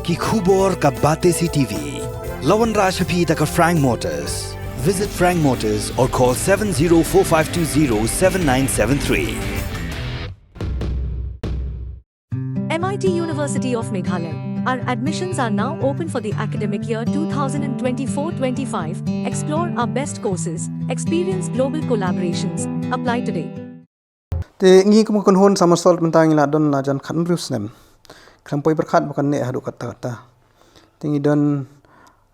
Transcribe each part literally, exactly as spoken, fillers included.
Ki khubor ka Batesi T V. La wanrah sha phi da ka Frank Motors. Visit Frank Motors or call seven zero four five two zero seven nine seven three. M I T University of Meghalaya. Our admissions are now open for the academic year two thousand twenty-four twenty-five. Explore our best courses, experience global collaborations. Apply today. Te ngi kum ka kynhun Somersault mynta ngi la don la jan khathynriew snem. Khlem poi pyrkhat ba kan neh haduh katta katta. Te ngi don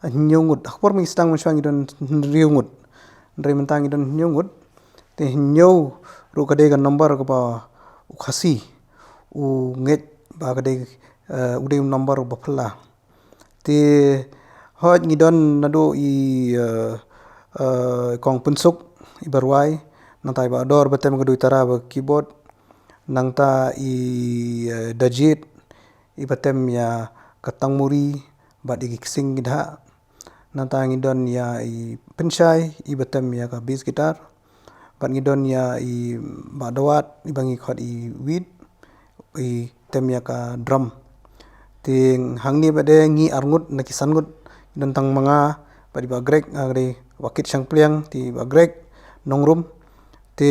hynñiew ngut. Ha ka por ba ngi sdang mynshuwa ngi don hynriew ngut. Hynrei mynta ngi don hynñiew ngut. Te hynñiew ruh ka dei ka number kaba u Khasi u ngeit ba ka dei, eh, u dei u number uba phylla. Te hooid ngi don naduh i, eh, eh, Kong Pynsuk iba rwai, nangta i Bah Dor ba tem ka duitara ba keyboard, nangta i, eh, Dajit iba tem ïa ka tangmuri bad ïa ki ksing ki dha. Nangta ngi don ïa i Pynshai iba tem ïa ka bass guitar. Bad ngi don ïa i Bah Dawat iba ngi khot i Wit, i tem ïa ka drum. Te hangne pat de ngi arngut na ki sanngut, ngi don tang ma nga bad i Bah Greg, nga ka dei Bah Kit Shangpliang, te i Bah Greg Nongrum. Te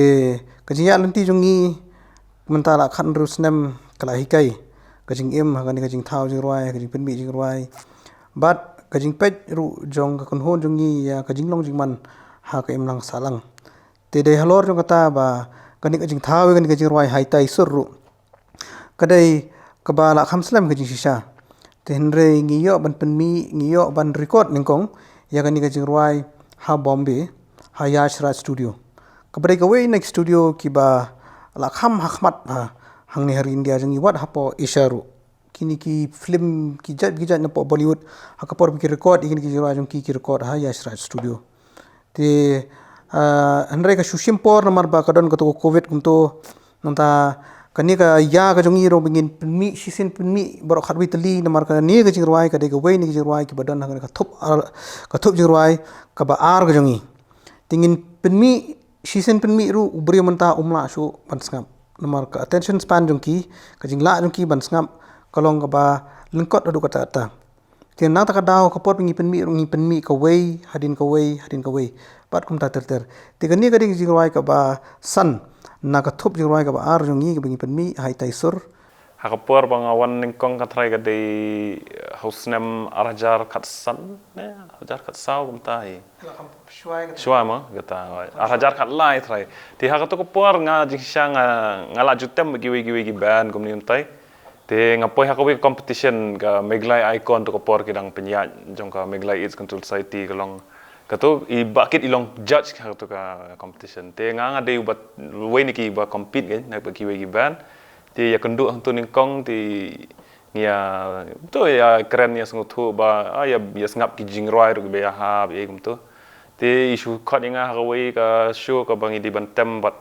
ka jingïaid lynti jong ngi mynta la khathynriew snem ka la hikai ka jingim ha kane ka jingthaw jingrwai, ha ka jingpynmih jingrwai. Bad ka jingpeit ruh jong ka kynhun jong ngi ïa ka jinglong jingman ha ka imlang sahlang. Te dei halor jong kata ba kane ka jingthaw ïa kane ka jingrwai ha itai i sur ruh ka dei kaba la kham slem ka jingshisha. Te hynrei ngi ïoh ban pynmih, ngi ïoh ban record nyngkong ïa kane ka jingrwai ha Bombay, ha Yash Raj Studio. Kaba dei kawei na ki studio kiba la kham ha khmat ha hangne ha ri India jong ngi wat hapoh Asia ruh. Kine ki film ki jait ki jait napoh Bollywood ha ka por ba ki record ïa kine ki jingrwai jong ki, ki record ha Yash Raj Studio. Te, ah, hynrei ka shu shim por namar ba ka don kato ka covid kumto. Nangta kane ka ïa ka jong ngi ruh ba ngin pynmih shisien pynmih baroh khatwei tylli namar kane ka jingrwai ka dei kawei na ki jingrwai kiba don ha ka thup ar, ka thup jingrwai kaba ar ka jong ngi. Te ngin pynmih shisien pynmih ruh u briew mynta um lah shuh ban sngap. Namar ka attention span jong ki, ka jinglah jong ki ban sngap ka long kaba lyngkot haduh katta katta. Te na kata ka daw ka por ba ngi pynmih ruh ngi pynmih kawei hadien kawei hadien kawei bad kumta ter ter. Te kane ka dei ka jingrwai kaba san na ka thup jingrwai kaba ar jong ngi kaba ngi pynmih ha itai i sur. Ha ka por ba nga wan nyngkong ka trai ka dei, eh, ha u snem ar hajar khatsan, eh, ar hajar khatsaw kumta hi. Shuwa ma kata, ar hajar khatlai trai. Te ha kato ka por nga jingshisha nga, nga la ju tem bad kiwei kiwei ki band kumne kumtai. Te nga poi ha kawei ka competition ka Meghalaya Icon, to ka por ki dang pynïaid jong ka Meghalaya AIDS Control Society ka long. Kato i Bah Kit i long judge ha kato ka competition. Te nga nga dei uba wei na kiba compete kan na kiwei ki band. Te ïakynduh hangto nyngkong te ngi ïa, to ïakren ïasngewthuh ba, ah, ïa, ïasngap ki jingrwai ruh kiba ïahap ïa kumto. Te i shu khot ïa nga ha kawei ka show kaba ngi dei ban tem bad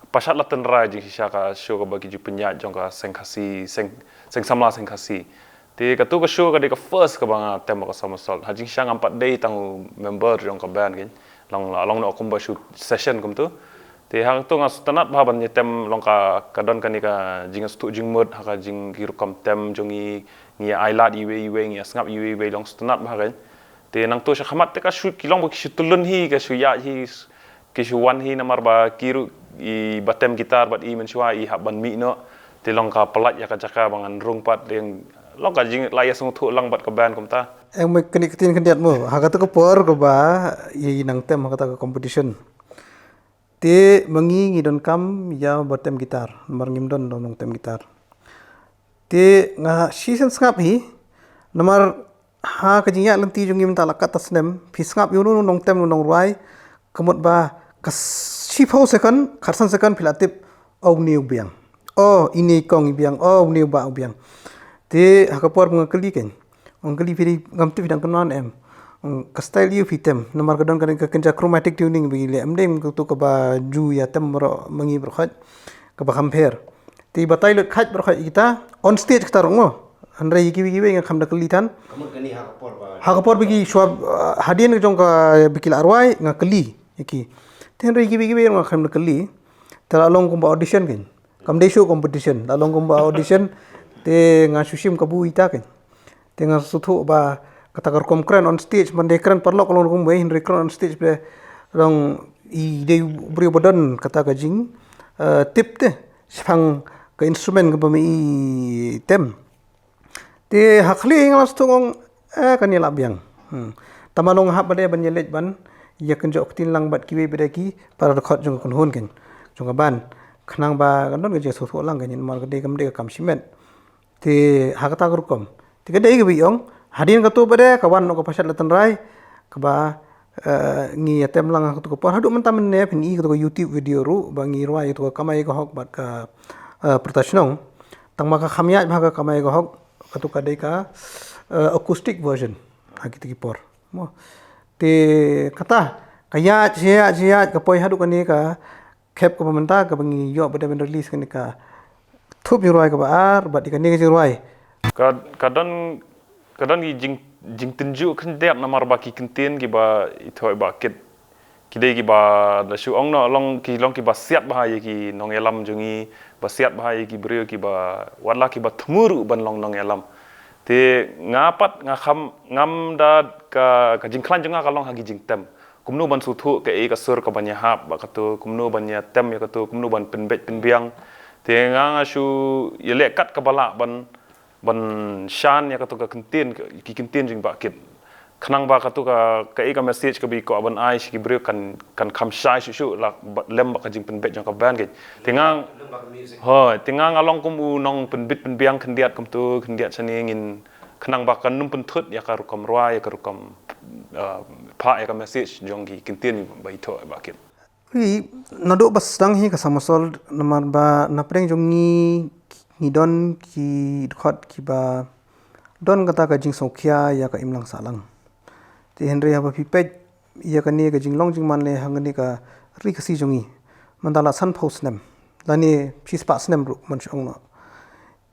pashad la tynrai jingshisha ka show kaba ki ju pynïaid jong ka Seng Khasi, Seng, Seng Samla Seng Khasi. Te kato ka show ka dei ka first kaba nga tem ka Somersault. Ha jingshisha ngam pat dei tang u member jong ka band kan. Long la long noh kumba show session kumto. Te hangto nga sngewtynnat bha ban ïa tem long ka, ka don kane ka jingïasngewthuh jingmut ha ka jing ki rukom tem jong ngi, ngi ïa ailad iwei iwei, ngi ïa sngap iwei iwei, long sngewtynnat bha kan. Te nangto sha khmat te ka shu ki long ba ki shu tyllun hi, ka shu ïaid hi, ki shu wan hi namar ba ki ruh i ba tem guitar bad i mynshuwa i hap ban mih noh. Te long ka pyllait ïa ka jaka ba ngan rung pat, te long ka jing la ïasngewthuh lang bad ka band kumta. Eng me kane ka ktien khyndiat mo, ha kato ka por kaba i nang tem ha kata ka competition. Te ma ngi ngi donkam ïa ba tem guitar, namar ngim don nongtem guitar. Te nga shisien sngap hi, namar ha ka jingïaid lynti jong ngi mynta la katta snem, phi sngap ïa uno uno nongtem uno nongrwai, ka mut ba ka shiphew second, khatsan second phi la tip, oh une u biang. Oh ine i kong i biang, oh une u bah u biang. Te ha ka por ba nga kylli kan. Ong kylli phi dei, ngam tip phi dang kynmaw ne em. Ong ka style ïa u phi tem, namar ka don ka, ka kynja chromatic tuning ba ngi leh, em dei kato kaba ju ïa tem baroh ma ngi baroh khoit, kaba kham pher. Te i batai lut khait baroh khoit ïa kita, on stage kata ruh mo. Hynrei ïa kiwei kiwei nga kham da kylli than. Ka mut kane ha ka por ba, ha ka por ba ki shuwa, uh, hadien jong ka ba ki la rwai nga kylli ïa ki. Te hynrei ïa kiwei kiwei ruh nga kham da kylli. Te la long kumba audition kan. Kam dei shuh competition, la long kumba audition, te nga shu shim kabu ïa ita kan. Te nga sngewthuh ba kata ka rukom kren on stage, man dei kren paralok long rukom wei, hynrei kren on stage ba long i dei u briew ba don kata ka jing, eh, tip te shaphang ka instrument kaba me i tem. Te ha khlieh nga la sngewthuh nga ong, eh, kane lah biang. Hmm. Tangba long hap ba dei ban ïaleit ban ïa kynjoh ktien lang bad kiwei ba dei ki para dkhot jong ka kynhun kein, jong ka band. Khnang ba kan don ka jingsngewthuh lang kein, namar ka dei kam dei ka kam shimet. Te ha kata ka rukom, te ka dei kaba ïong, hadien kato ba dei ka wan noh ka pashat la tynrai kaba, eh, ngi ïa tem lang ha kato ka por. Haduh mynta mynne phin i kato ka YouTube video ruh ba ngi rwai kato ka Kamai Ka Hok bad ka, eh, Pyrta Shnong. Tangba ka kham ïaid bha ka Kamai Ka Hok, kato ka dei ka, eh, acoustic version ha kita ki por. Mo. Te kata ka ïaid, ïaid, ïaid ka poi haduh kane ka khep kaba mynta kaba ngi ïoh ba dei ban release kane ka Thup Jingrwai kaba ar bad ïa kane ka jingrwai. Ka, ka don, ka don ki jing, jingtynjuh khyndiat namar ba ki kyntien kiba ithuh i Bah Kit ki dei kiba da shu ong noh long ki, long kiba siat bha ïa ki nongïalam jong ngi, ba siat bha ïa ki briew kiba, wat la kiba thmu ruh ban long nongïalam. Te nga pat nga kham, ngam da ka, ka jingkhlaiñ jong nga ka long ha ki jingtem. Kumno ban sngewthuh kaei ka sur kaban ïahap bad kato, kumno ban ïatem ïa kato, kumno ban pynbeit pynbiang. Te nga nga shu ïaleh kat kaba lah ban, ban shan ïa kato ka kyntien, ki kyntien jong i Bah Kit. Khnang ba kato ka, kaei ka message kaba i kwah ban ai sha ki briew kan, kan kham shai shuh shuh la ba, lem bad ka jingpynbeit jong ka band kein. Te nga, hooid, te nga nga long kum u nongpynbeit pynbiang khyndiat kumto khyndiat shane ngin, khnang ba kan nym pynthut ïa ka rukom rwai, ïa ka rukom, eh, phah ïa ka message jong ki kyntien ba ithuh i Bah Kit. Wi, naduh ba sdang hi ka Somersault namar ba na pdeng jong ngi, ngi don ki dkhot kiba don kata ka jingsngewkhia ïa ka imlang sahlang. Te hynrei haba phi peit ïa kane ka jinglong jingman lei hangne ka ri Khasi jong ngi, mynta la sanphew snem lane shispah snem ruh man shu ong noh.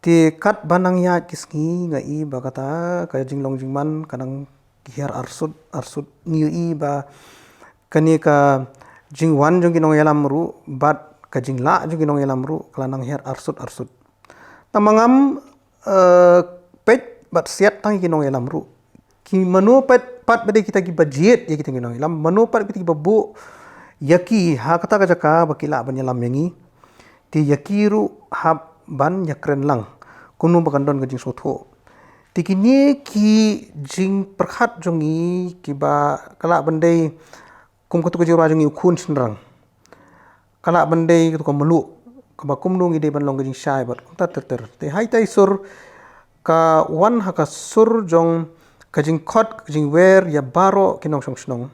Te katba nang ïaid ki sngi nga i ba kata ka jinglong jingman ka nang hiar arsut arsut. Ngi ïohi ba kane ka jingwan jong ki nongïalam ruh bad ka jinglah jong ki nongïalam ruh ka la nang hiar arsut arsut. Tangba ngam, eh, peit bad siat tang ïa ki nongïalam ruh. Ki mano pat, pat ba dei kita kiba jied ïa kita ki nongïalam, mano pat kita kiba buh ïa ki ha kata ka jaka ba ki lah ban ïalam ïa ngi. Te ïa ki ruh hap ban ïakren lang kumno ba kan don ka jingsngewthuh. Te kine ki jingpyrkhat jong ngi kiba ka lah ban dei kum kato ka jingrwai jong ngi U Khun Shynrang. Ka lah ban dei kato ka mluh kaba kumno ngi dei ban long ka jingshai bad kumta ter ter. Te ha ita i sur ka wan ha ka sur jong ka jingkhot ka jingwer ïa baroh ki nongshong shnong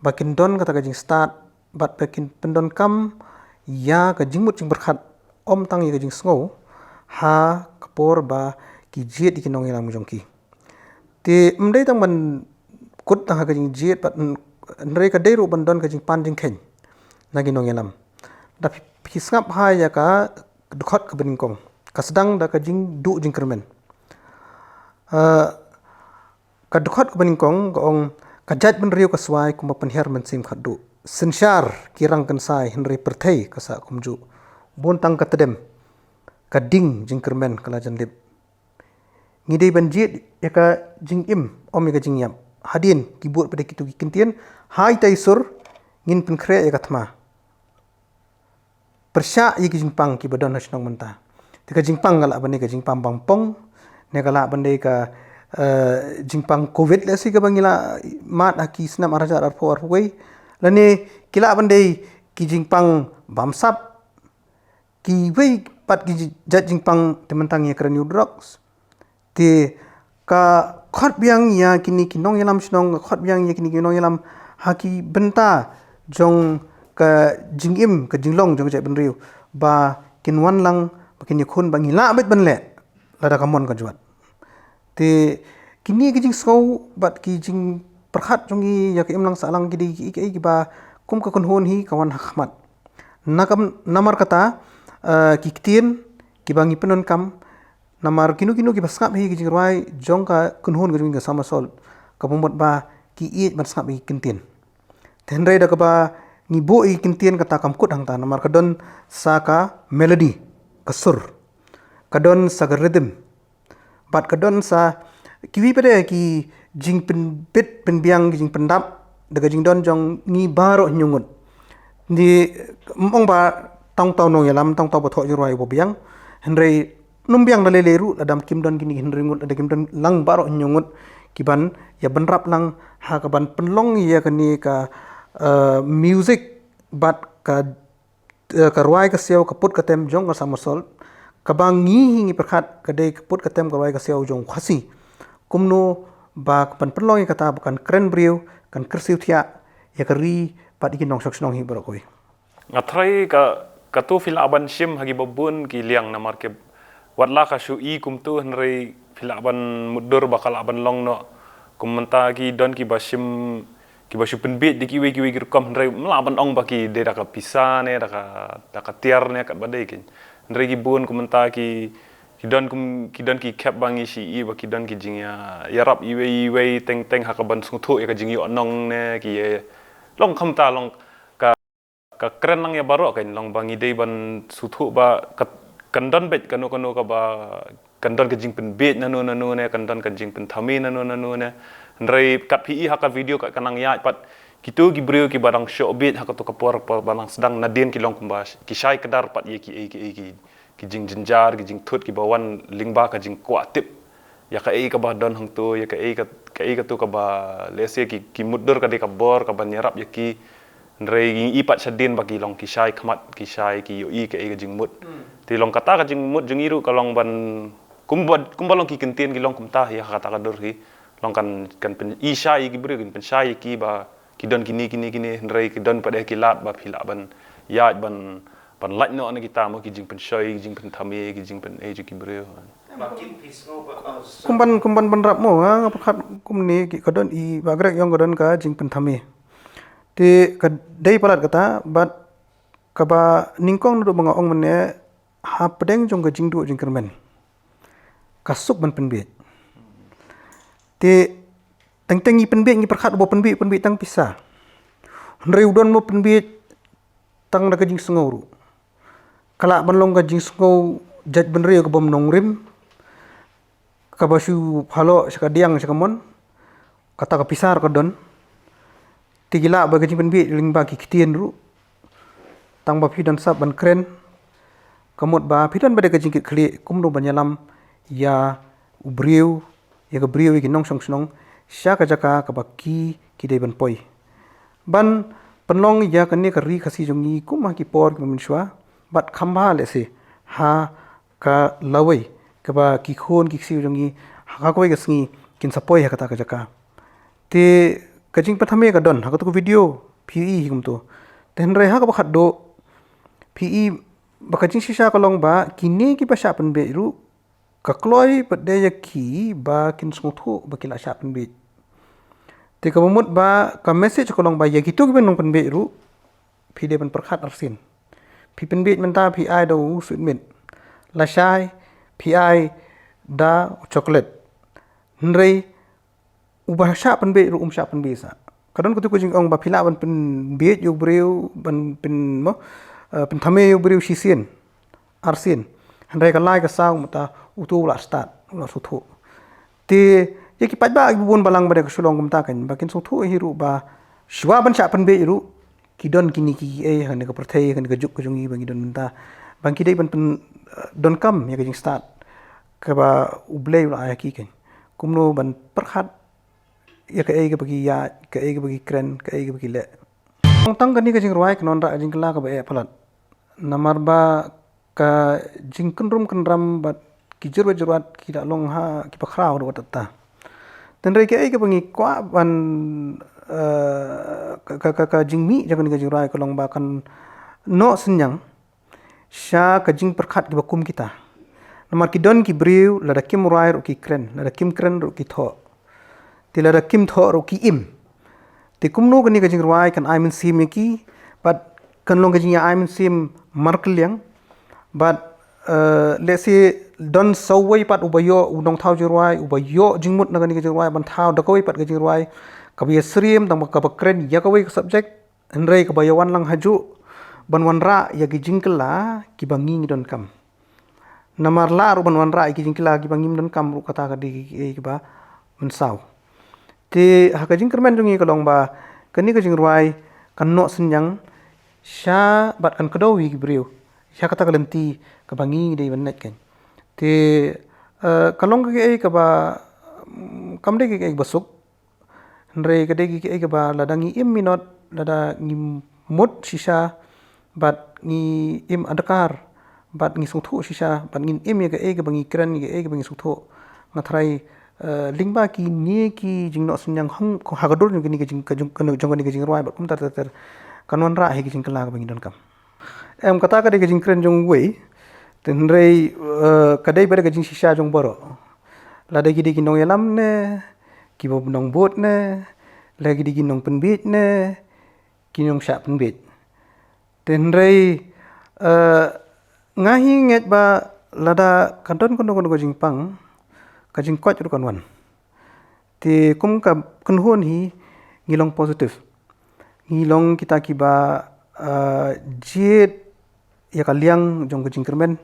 ba kin don kata ka jingstad bad ba kin pyndonkam ïa ka jingmut jingpyrkhat ym tang ïa ka jingsngew ha ka por ba ki jied ïa ki nongïalam jong ki. Te ym dei tang ban kut tang ha ka jingjied bad hynrei ka dei ruh ban don ka jingpan jingkheiñ na ki nongïalam. Da phi, phi sngap ha ïa ka dkhot kaba nyngkong ka sdang da ka jingduh jingkyrmen. Eh, ka dkhot kaba nyngkong ka ong, ka jaitbynriew ka swai kumba pynhiar mynsiem khatduh. Synshar ki rang kynsai hynrei pyrthei ka sah kumjuh. Bun tang ka tdem ka ding jingkyrmen ka la jan dip. Ngi dei ban jied ïa ka jingim ym ïa ka jingïap. Hadien ki bud pat da kito ki kyntien ha ita i sur ngin pynkhreh ïa ka thma. Pyrshah ïa ki jingpang kiba don ha shnong mynta. Te ka jingpang ka lah ban dei ka jingpang bangpong ne ka lah ban dei ka, eh, jingpang covid lehse kaba ngi la mad ha ki snem ar hajar arphew arphew wei. Lane ki lah ban dei ki jingpang bamsap, kiwei pat ki jait jingpang te mynta ngi ïakren ïa u drugs. Te ka khot biang ïa kine ki nongïalam shnong, ka khot biang ïa kine ki nongïalam ha ki bynta jong ka jingim ka jinglong jong ka jaitbynriew ba kin wan lang ba kin ïakhun ba ngi lah beit ban leh lada ka mon ka jwat. Te kine ki jingsngew bad ki jingpyrkhat jong ngi ïa ka imlang sahlang ki dei kiei kiei kiba kum ka kynhun hi ka wan ha khmat. Na kam, namar kata, eh, ki ktien kiba ngi pyndonkam, namar kino kino kiba sngap hi ki jingrwai jong ka kynhun ka jong ngi ka Somersault, kaba mut ba ki ïeit ban sngap hi ki ktien. Te hynrei da kaba ngi buh ïa ki kyntien kata kam kut hangta namar ka don sa ka melody, ka sur, ka don sa ka rhythm bad ka don sa Kiwei pat de ki jingpynbit pynbiang, ki jingpyndap da ka jingdon jong ngi baroh hynñiew ngut. Ni, ym ong ba tang tau nongïalam, tang tau ba thoh jingrwai uba biang. Hynrei ym biang da lei lei ruh, lada kim don kine ki hynriew ngut, lada kim don lang baroh hynñiew ngut, ki ban ïa bynrap lang ha ka ban pynlong ïa kane ka, eh, music bad ka, eh, ka rwai ka siaw, ka put ka tem jong ka Samuasol, kaba ngi hi ngi pyrkhat ka dei ka put ka tem, ka rwai ka siaw jong u Khasi. Kumno ba ka ban pynlong ïa kata ba kan kren briew, kan kyrsiew thiah ïa ka ri bad ïa ki nongshong shnong hi baroh kawei. Nga tharai ka, katu phi lah ban shim ha kiba bun ki liang, namar ki, wat la ka shu i kumtu, hynrei phi lah ban mutdur ba ka lah ban long noh. Kum mynta ki don kiba shim, kiba shu pynbiej da kiwei kiwei ki rukom, hynrei ym lah ban ong ba ki dei da ka pisa ne da ka, da ka tiar ne katba dei kein. Hynrei ki bun kum mynta ki, ki don kum, ki don ki khep ba ngi shu i ba ki don ki jingïa, ïarap iwei iwei teng teng ha ka ban sngewthuh ïa ka jingïohnong ne ki, long kumta, long ka, ka kren lang ïa baroh kein, long ba ngi dei ban sngewthuh ba ka, kan don beit kano kano kaba, kan don ka jingpynbiej nano nano ne, kan don ka jingpynthame nano nano ne. Hynrei kat phi i ha ka video kat ka nang ïaid pat, kitu ki briew kiba dang shoh biej ha katu ka por, por ba nang sdang, nadien ki long kumba ki shai kdar pat ïa kiei kiei ki, ki jingjynjar, ki jingthut kiba wan lyngba ka jingkwah tip ïa kaei kaba don hangtu, ïa kaei ka, kaei katu kaba lehse ki, ki mutdur ka dei ka bor ka ban ïarap ïa ki. Hynrei ngi i pat shadien ba ki long ki shai khmat, ki shai, ki ïohi kaei ka jingmut. Hmm. Te long kata ka jingmut jong ngi ruh ka long ban, kumba, kumba long ki kyntien ki long kumta ïa kata ka dur hi. Long kan, kan pyn, i shai ïa ki briew, kan pynshai ïa ki ba ki don kine kine kine, hynrei ki don pat de ki lad ba phi lah ban ïaid ban, ban lait noh na kita mo, ki jingpynshoi, ki jingpynthame, ki jingpynei jong ki briew. Kumban, kumban ban rap mo, ha, nga pyrkhat kumne, ki, ka don i, ba grek ïong ka don ka jingpynthame. Te ka dei palat kata, bad kaba nyngkong naduh ba nga ong mynne, hapdeng jong ka jingduh jingkyrmen, ka suk ban pynbiej. Te teng teng ngi pynbiej, ngi pyrkhat uba pynbiej, pynbiej tang pisa. Hynrei u don mo pynbiej tang da ka jingsngew ruh. Ka lah ban long ka jingsngew jaitbynriew kaba ym nongrim, kaba shu phaloh sha ka diang sha ka mon, kata ka pisa ruh ka don. Te ki lah ba ka jingpynbiej lyngba ki ktien ruh. Tang ba phi don sap ban kren, ka mut ba phi don ba dei ka jingkitkhlieh kumno ban ïalam ïa u briew, ïa ka briew, ïa ki nongshong shnong sha ka jaka kaba ki, ki dei ban poi. Ban pynlong ïa kane ka ri Khasi jong ngi kum ha ki por kiba mynshuwa, bad kham bha lehse ha ka lawei kaba ki khun ki ksiew jong ngi ha kawei ka sngi kin sa poi ha kata ka jaka. Te ka jingpynthame ka don ha katu ka video phi i hi kumtu. Te hynrei ha kaba khatduh phi i ba ka jingshisha ka long ba kine kiba shah pynbiej ruh, ka kloi pat de ïa ki ba kin sngewthuh ba ki la shah pynbiej. Te kaba mut ba ka message ka long ba ïa kitu kiba nongpynbiej ruh, phi dei ban pyrkhat arsien. Phi pynbiej mynta phi ai da u sweet meat. Lashai phi ai da u chocolate. Hynrei uba shah pynbiej ruh um shah pynbiej sah. Ka don katu ka jingong ba phi lah ban pynbiej ïa u briew, ban pyn mo, eh, pynthame ïa u briew shisien, arsien. Hynrei ka lai ka saw mynta utu u la stad, u la sngewthuh. Te ïa ki paidbah kiba bun balang ba dei ka shu long kumta kein, ba kin sngewthuh hi ruh ba shuwa ban shah pynbiej ruh, ki don kine kiei ha kane ka pyrthei, ha kane ka juk ka jong ngi ba ngi don mynta, ba ki dei ban pyn, eh, donkam ïa ka jingstad kaba U Blei u la ai ha ki kein. Kumno ban pyrkhat ïa kaei kaba ki ïaid, kaei kaba ki kren, kaei kaba ki leh. Tang tang kane ka jingrwai kan wanrah ka jingkylla kaba eh palat. Namar ba ka jingkynrum kynram bad ki jyrwat jyrwat ki la long ha kiba khraw ruh katta. Te hynrei kaei kaba ngi kwah ban, eh, ka, ka, ka, ka jingmih jong kane ka jingrwai ka long ba kan noh synñiang sha ka jingpyrkhat kiba kum kita. Namar ki don ki briew lada kim rwai ruh ki kren, lada kim kren ruh ki thoh. Te lada kim thoh ruh ki im. Te kumno kane ka jingrwai kan ai mynsiem ïa ki, bad kan long ka jingïa ai mynsiem markylliang, bad, eh, lehse don sa uwei pat uba ïoh u nongthaw jingrwai, uba ïoh jingmut na kane ka jingrwai, ban thaw da kawei pat ka jingrwai kaba ïasyriem, tang ba kaba kren ïa kawei ka subject, hynrei kaba ïawan lang hajuh ban wanrah ïa ki jingkylla kiba ngi ngi donkam. Namar lah ruh ban wanrah ïa ki jingkylla kiba ngim donkam ruh kata ka dei ki, ki, kiba mynsaw. Te ha ka jingkyrmen jong ngi ka long ba kane ka jingrwai kan noh synñiang sha bad kan kdew ïa ki briew sha kata ka lynti kaba ngi dei ban leit kein. Te eh, ka long ka ei kaba mm, kam dei ka ei ba suk. Hynrei ka dei ka ei kaba lada ngi im minot, lada ngi mut shisha bad ngi im adkar bad ngi sngewthuh shisha bad ngin im ïa ka ei kaba ngi kren, ïa ka ei kaba ngi sngewthuh. Nga tharai eh, lyngba kine ki jingnoh synñiang hong ha ka dur jong kane ka jing ka jong kane jong kane ka jingrwai bad kumta ter ter kan wanrah hi ka jingkylla kaba ngi donkam. Em, kata ka dei ka jingkren jong uwei. Te hynrei eh, ka dei bad ka jingshisha jong baroh. Lada ki dei ki nongïalam ne, ki ba nongbud ne, lada ki dei ki nongpynbiej ne, ki nongshah pynbiej. Te hynrei eh, nga hi ngeit ba lada ka don kano kano ka jingpang, ka jingkoit ruh kan wan. Te kum ka kynhun hi ngi long positive. Ngi long kita kiba eh, jied ïa ka liang jong ka jingkyrmen.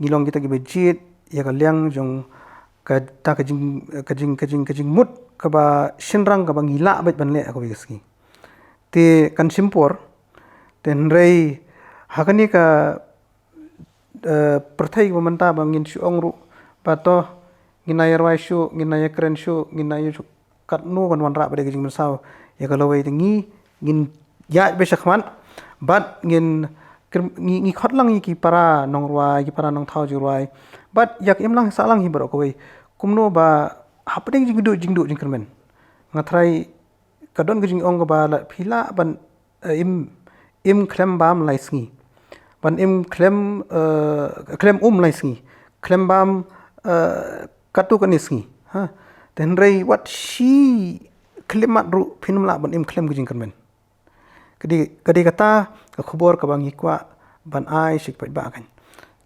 Ngi long kita kiba jied ïa ka liang jong kata ka jing ka jing ka jing ka jingmut kaba shynrang kaba ngi lah bad ban leh ha kawei ka sngi. Te kan shim por. Te hynrei ha kane ka eh, pyrthei ba mynta ba ngin shu ong ruh ba to ngin ïa rwai shuh, ngin ïa kren shuh, ngin ïa shuh, katno kan wanrah ba dei ka jingmynsaw ïa ka lawei. Te ngi ngin ïaid beit shakhmat bad ngin kyrm- ngi, ngi khot lang ïa ki para nongrwai, ki para nongthaw jingrwai bad ïa ka imlang sahlang hi baroh kawei kumno ba hapdeng jingduh jingduh jingkyrmen. Nga tharai ka don ka jingong kaba la phi lah ban eh, im im khlem bam lai sngi, ban im khlem eh, khlem um lai sngi, khlem bam eh, katto katne sngi. Ha, te hynrei wat shi khyllipmat ruh phin ym lah ban im khlem ka jingkyrmen. Ka dei ka dei kata ka khubor kaba ngi kwah ban ai sha ki paidbah kan.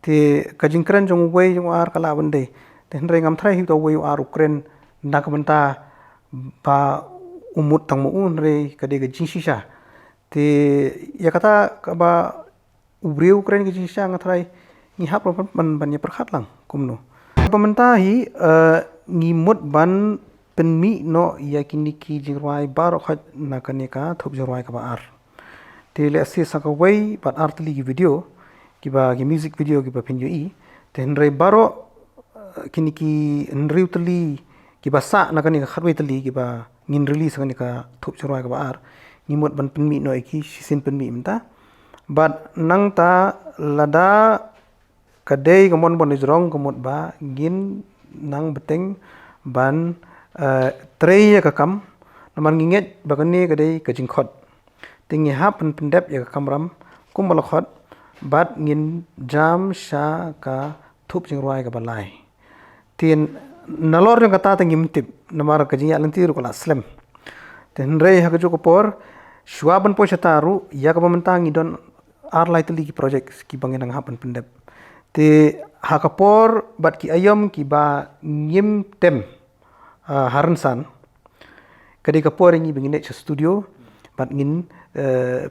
Te ka jingkren jong uwei jong u ar ka lah ban dei. Te hynrei ngam tharai hi uta uwei u ar u kren na ka bynta ba u mut tang ma u, hynrei ka dei ka jingshisha. Te ïa kata kaba u briew u kren ka jingshisha nga tharai ngi hap ruh ban ban ïa pyrkhat lang kumno. Ba mynta hi eh, ngi mut ban pynmih noh ïa kine ki jingrwai baroh khoit na kane ka thup jingrwai kaba ar. Te lehse sa kawei bad ar tylli ki video kiba ki music video kiba phin ïohi. Te hynrei baroh eh, kine ki hynriew tylli kiba sah na kane ka khatwei tylli kiba ngin release ha kane ka thup jingrwai kaba ar, ngi mut ban pynmih noh ïa ki shisien pynmih mynta. Bad nangta lada ka dei ka mon ban ïa jrong ka mut ba ngin nang bteng ban eh, trei ïa ka kam. Namar ngi ngeit ba kane ka dei ka jingkhot. Te ngi hap ban pyndep ïa ka kamram kumba la khot bad ngin jam sha ka thup jingrwai kaba lai. Te nalor jong kata te ngim tip namar ka jingïaid lynti ruh ka la slem. Te hynrei ha kajuh ka por shuwa ban poi shata ruh ïa kaba mynta ngi don ar lai tylli ki project kiba ngi nang hap ban pyndep. Te ha ka por bad ki aïom kiba ngim tem ah, ha rynsan, ka dei ka por ïa ngi ba ngin leit sha studio bad ngin eh,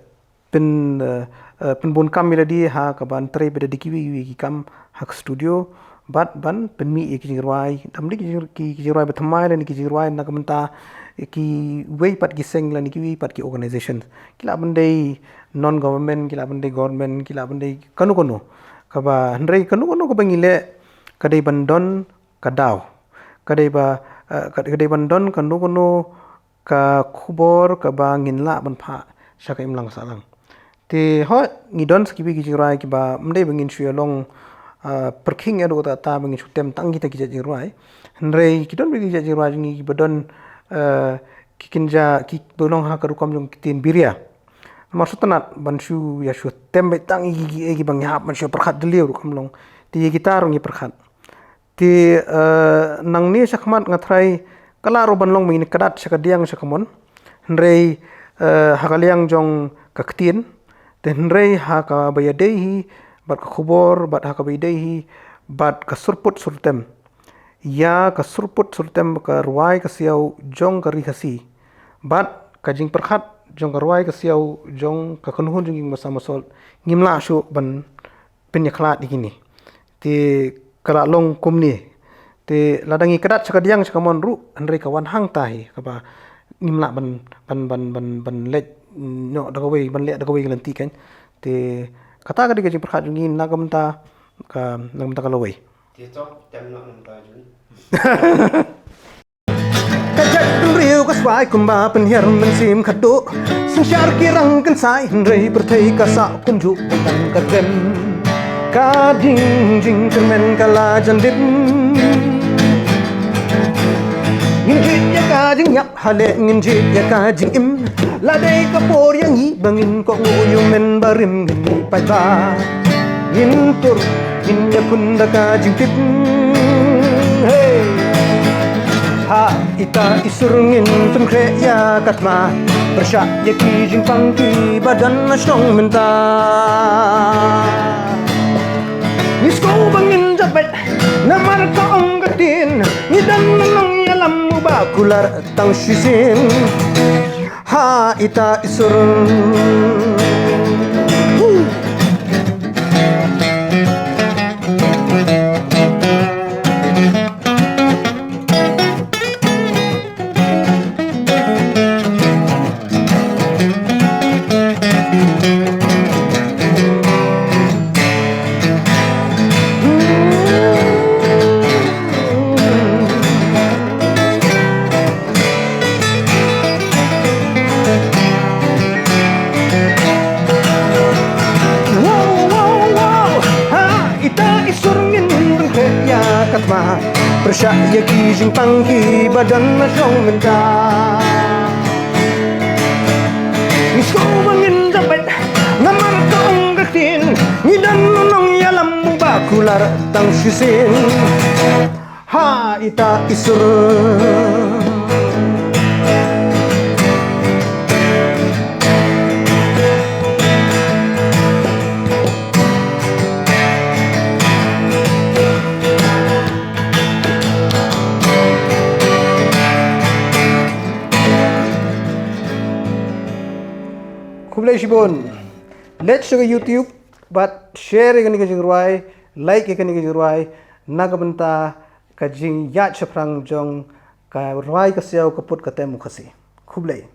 pyn eh, eh, pynbun kam ïa lade ha kaba trei bad da kiwei kiwei ki kam ha ka studio bad ban pynmih ïa ki jingrwai, dang dei ki jing- ki ki jingrwai ba thymmai lane ki jingrwai na ka bynta kiwei pat ki seng lane kiwei pat ki organization. Ki lah ban dei non government, ki lah ban dei government, ki lah ban dei kano kano. Kaba hynrei kano kano kaba ngi leh ka dei ban don ka daw. Ka dei ba eh, ka ka dei ban don kano kano ka khubor kaba ngin lah ban phah sha ka imlang sahlang. Te hooid ngi don sa kiwei ki jingrwai kiba ym dei ba ngin shu ïa long ah, pyrkhing ïa ruh kata kata ba ngin shu tem tang kita ki jait jingrwai. Hynrei ki don bad ki jait jingrwai jong ngi kiba don eh, ki kynja kiba long ha ka rukom jong ki ktien biria. Namar shu tynnat ban shu ïa shu tem beit tang ïa ki ki kiba ngi hap ban shu pyrkhat deliu ruh kam long. Te ïa kita ruh ngi pyrkhat. Te eh, nangne shakhmat nga tharai ka lah ruh ban long ba ngin kdat sha ka diang sha ka mon. Hynrei eh, ha ka liang jong ka ktien. Te hynrei ha kaba ïadei hi bad ka khubor bad ha kaba ïadei hi bad ka surput surtem. Ïa ka surput surtem ka rwai ka siaw jong ka ri Khasi bad ka jingpyrkhat jong ka rwai ka siaw jong ka kynhun jong ngi ba Samosol, ngim lah shuh ban pynïakhlad ïa kine. Te ka la long kumne. Te lada ngi kdat sha ka diang sha ka mon ruh, hynrei ka wan hangta hi, kaba ngim lah ban, ban, ban, ban, ban leh, mm, noh da kawei, ban leh da kawei ka lynti kan. Te kata ka dei ka jingpyrkhat jong ngi na ka bynta ka, na ka bynta ka lawei. Te to, tem noh na ka bynta jong ngi. Ka jaitbynriew ka swai kumba pynhiar mynsiem khadduh. Synshar ki rang kynsai hynrei pyrthei ka sah kumjuh bad ka trem. Ka ding jingkyrmen ka la jan dip. Ngin jied ïa ka jingïap, ha leh ngin jied ïa ka jingim. La dei ka por ïa ngi ba ngin kohnguh ïa u men barim, ngin ïa paidbah. Ngin tur, ngin ïakhun da ka jingtip. Hey. Ha ita i sur ngin pynkhreh ïa ka thma, pyrshah ïa ki jingpang kiba don ha shnong mynta. Ngi sngewbha ngin jabet namar ka ong ka ktien, ngi don nongïalam uba kular tang shisien. Ha ita i sur. Wow, wow, wow. Ha ita i sur ngin pynkhreh ïa ka thma, pyrshah ïa ki jingpang kiba don ha shnong mynta. Ngi sngewbha ngin jabet namar ka ong ka ktien, ngi don nongïalam uba kular tang shisien. Ha ita i sur. Khublei shibun. Leit sha ka YouTube bad share ïa kane ka jingrwai, like ïa kane ka jingrwai, na ka bynta ka jingïaid shaphrang jong ka rwai ka siaw ka put ka tem u Khasi. Khublei.